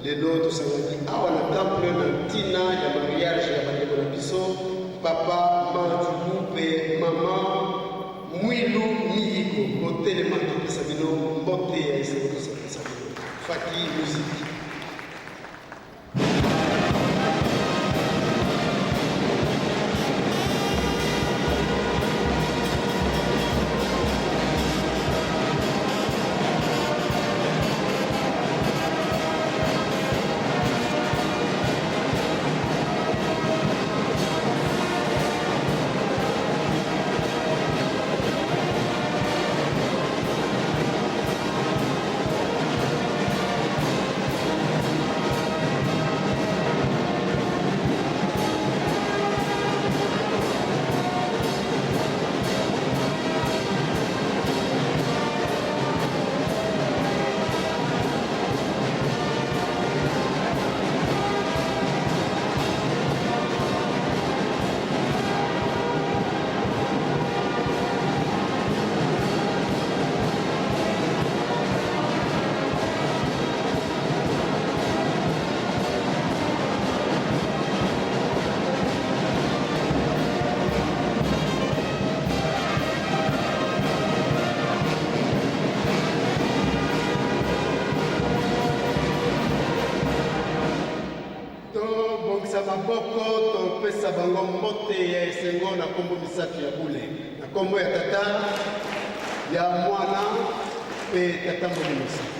Lelo tosangani awa na temple na ntina ya mariage ya bandeko na biso papa Mandibu mpe mama Mwilu Miyiko. Botelema topesa bino mbote ya esengo, tosepelisa bino. Faki muziki. Tobongisa maboko, topesa bango mbote ya esengo na nkombo misato ya bule, na nkombo ya Tata, ya Mwana mpe Tata Molimo Santu.